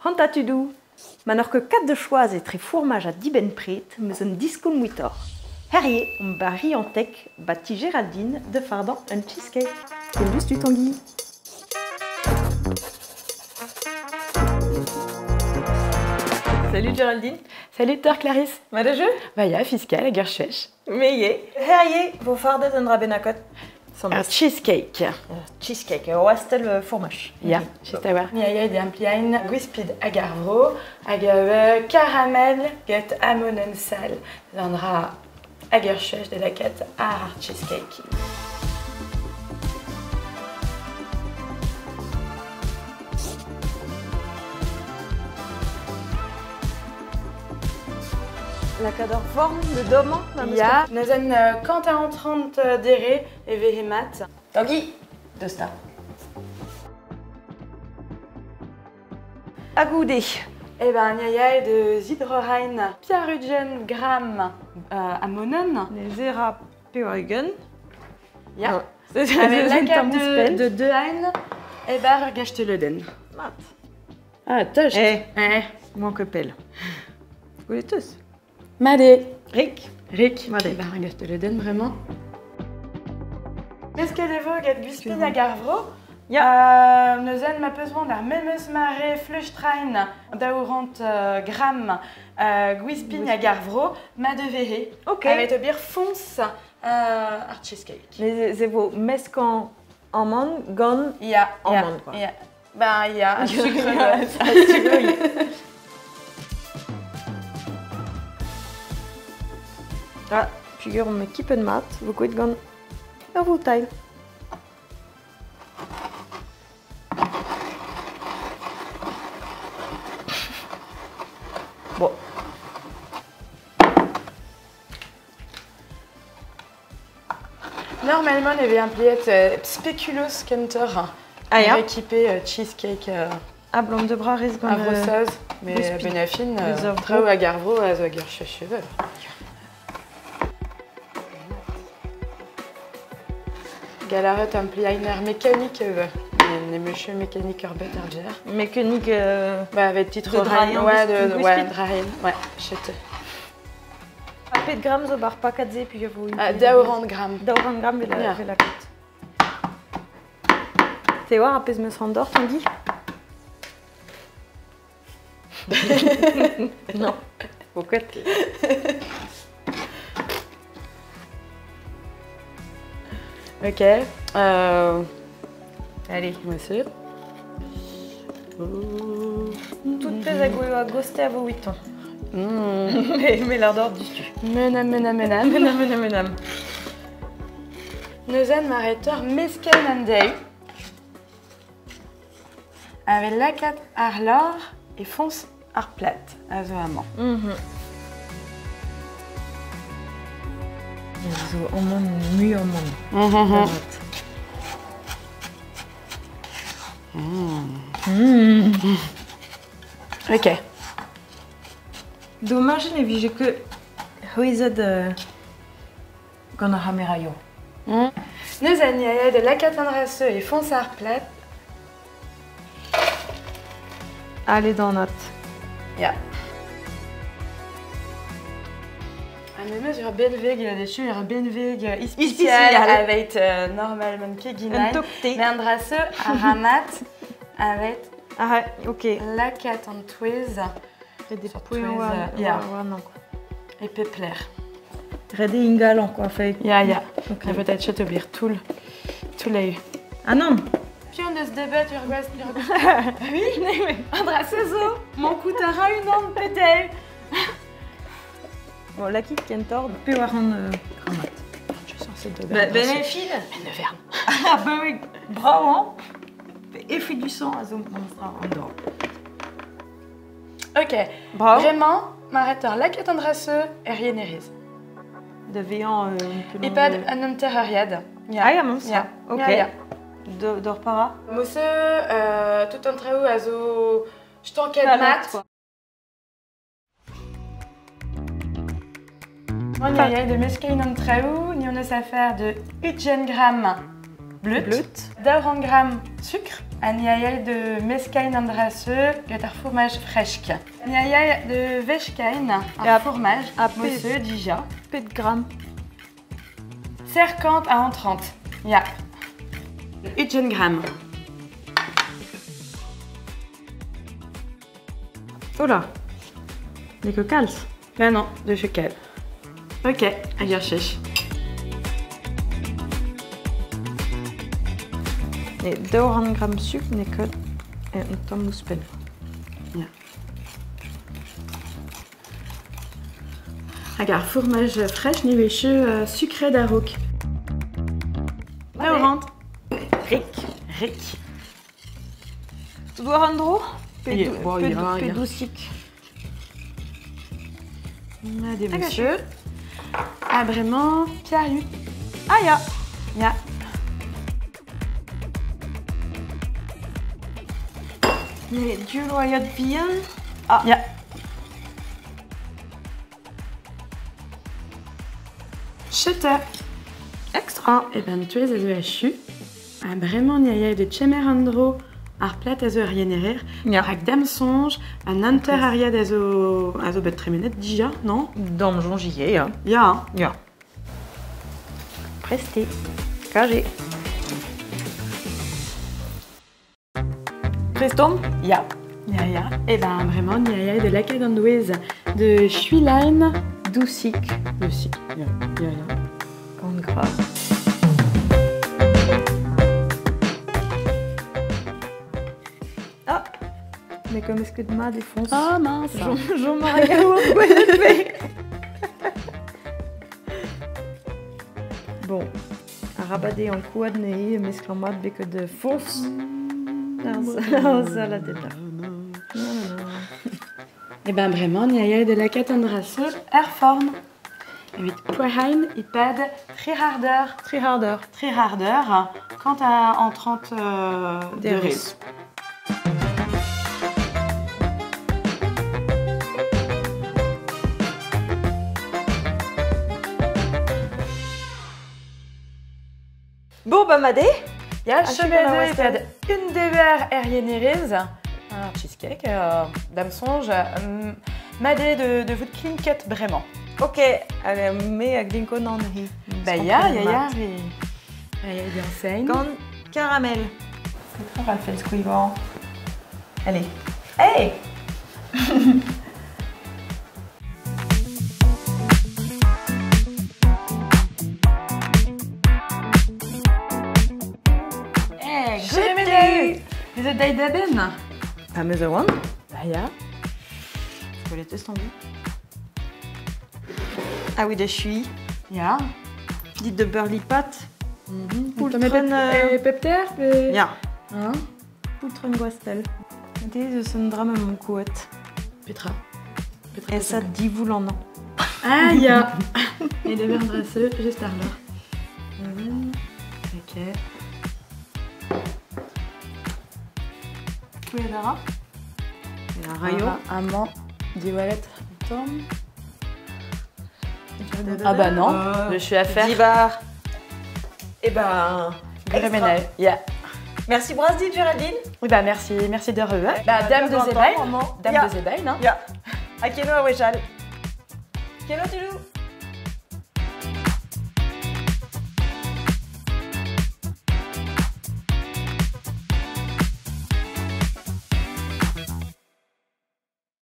Hanta tudoù, ma n'oc'h ket kat da choaz etre fourmaj ha dibenn-pred, 'm eus un diskoulm muitoc'h. Herie omp 'ba Rianteg, 'ba ti Géraldine, da fardañ un cheesecake. Ken diouzhtu, Tangi. Salut Géraldine. Salut Tor Clarisse. Mat a jeu? Ba ya, fiskal hag ur chech. Me ivez. Herie vo fardet un dra bennaket. Ur cheesecake. Cheesecake, ur wastell fourmaj. Ya, just a-walc'h. Me a ya da ampliain gwispid hag ar vro, hag caramel get amonenn sal. An dra hag ur chech da lakaat ar cheesecake. Lakaat ur forn de dommañ Ya, neuzen 41 dere e vehe mat. Tangi, deus 'ta. Ha goude? Eh ben, ni a yae de zidrorain 80 gram amonenn. Neuze ra 80. Ya. Avec lakaat de deux e bar ur gastelodenn. Mat. Ah, tost. Eh, eh. Manque pell. Goulet teus? Mat eo. Rik. Rik. Mat eo. Bar ar gastelodenn bremañ. Mesket e vo get Gwispin hag ar vro. Ya. Neuzen ma peus c'hoant ar memes mare fleustrain 200 gram gwispin hag ar vro, ma devehe. Ok. Avec ober foñs ar cheesecake. Mais se vo meskañ amann gant Ya, amann, quoi. Ya. Ben ya, ar sucre. Ah, peogwir omp ekipet mat, vo gwelet gant ur voutailh. Bon. Normalement, e vez impliet spéculoos kentoc'h. Ah ya? Équipé cheesecake Ah, blom de bras rez gant... A Vro-Saoz, mais benafin, traoù hag ar vro a zo hag ur chechevel. Galaret ampliainer mécanique ne monsieur mécanique ur bet ar ger. Mécanique Bah, avec titre de draillan, ouais, de, ouais, draillan, ouais, chete. Ha pet gram zo bar pakad se puis vo 200 gram. 200 gram vel la, vel la ket. Te war ar pezh 'meus c'hoant d'or, Tangi? Non, vo ket. Ok. Allez. Monsieur. Tout pezh a gouezho a-gostez a vo 8 ans. Mais l'air d'or du Menam, menam, menam. Menam, menam, menam. Neuzen maretor mesken an deiz. Avec lakaat ar lor e foñs ar plat a zo amañ. Zo amañ muiañ-mañ. Ok. Dommage ne vije ket c'hwezhet gant ar c'hameraioù. Neuze ni a ya da lakaat an dra-se e foñs ar plat. Allez d'an Ya. Ha memes ur benveg, il a dechu ur benveg ispisial avec normalement keginai. Un tokte. Mais an dra-se a ramat avec Ah, ok. lakaat an touez Ret eo Sur poeñv touez, war, ya. warnañ, quoi. e pep lec'h. Ret eo ingalañ, quoi, fait. Ya, ya. Ok. Ha peut-être chet ober toull. Toull eo. Ah non. Piv en deus debret ur gwaz ur Oui, an dra-se zo. Mankout a ra unan peut-être. Bon, lakit kentoc'h 400 grammat. Je sens cette d'ober. Ba, ben e fil. Ne vern. Ah bah oui, bravo, hein. Effet du sang a zo monstra an dor. Ok. Bravo. Bremañ, maretor lakaat an dra-se er yenerez. Da vezañ E-pad an hanter euriad. Ya. Ah ya, memes Ya. Ok. Ya, ya. D'or para? Mose, tout an traoù a zo stanket mat. Bon, il y a de meskein an traoù, ni on eus affaire de 80 gram bleut, Bleut. 200 gram sucre, An iaia de mescain andraseu get ar fromage fresk. An iaia de vechkain ar fromage a mosseux dija. Pet gram. 50 a 30. Ya. 8 gram. Oula. N'eo ket kalz. Ben non, de chekel. Ok, hag ar chech. Ne 200 gram sucre n'eo ket un tamm ouzhpenn. Ya. Hag ar fromage fresh ne vez sucré d'arok. Laurent. Rik. Rik. Tu dois rendre Pe dousik. Des monsieur. Ah, vraiment, Pierre. Ah, ya. Ya. Mais du loyat bien. Ah. Ya. Cheta. Extra. Eh ben, tu es a chu. Ah, vraiment, il y a de chemerandro. Ar plat a zo ar yenerer, hag dam sonj, an anter ariad a zo bet tremenet dija, non? Dam sonj ie, ya. Ya. Ya. Presté. Kage. Preston? Ya. Ya, ya. Eh ben, vraiment, il y a de l'acadandouez de Chuilaine Doucik. Doucik. Ya, ya, ya. Grande grave. Mais comme est-ce que de ma défonce. Ah mince. Jean-Marie Bon, a rabadé en kouad nehi mesklamat beke de fonce. Ça la tête. Eh ben vraiment, il y a de la catandrasse airform. Evit poahain ipad tri harder. Tri harder. Tri harder. Quant à en 30 degrés. Bon, bah, Madé. Ya, chemeze pad un dever er yenerez, un cheesecake, dam sonj, Madé de vout klinket bremañ. Ok, allez, me a glinko an hi. Bah ya, ya, ya, ya, ya, sein. Gant caramel. Petra va fel skuivañ. Allez. Hey! Vous êtes d'Aïdaben? Ah, mais a oan. Bah ya. Faut les tester en vue. Ah oui, de chui. Ya. Dites de beurre lipat. Poultron... Pepter pe... Ya. Hein? Poultron gwastel. Te eus un dra mon kouet. Petra. Petra. Et ça divoul an. Ah ya. Et de verdrasseux, juste à l'heure. Ok. Dara. Rayo. Amant, diwalet, tom. Ah bah non, je suis à faire. Divar. Eh ben, Yeah. Merci Brasdi, Géraldine. Oui bah merci, merci de revoir. Bah dame de Zebain. Dame de Zebain, hein. Ya. A keno a wechal. Keno tu joues.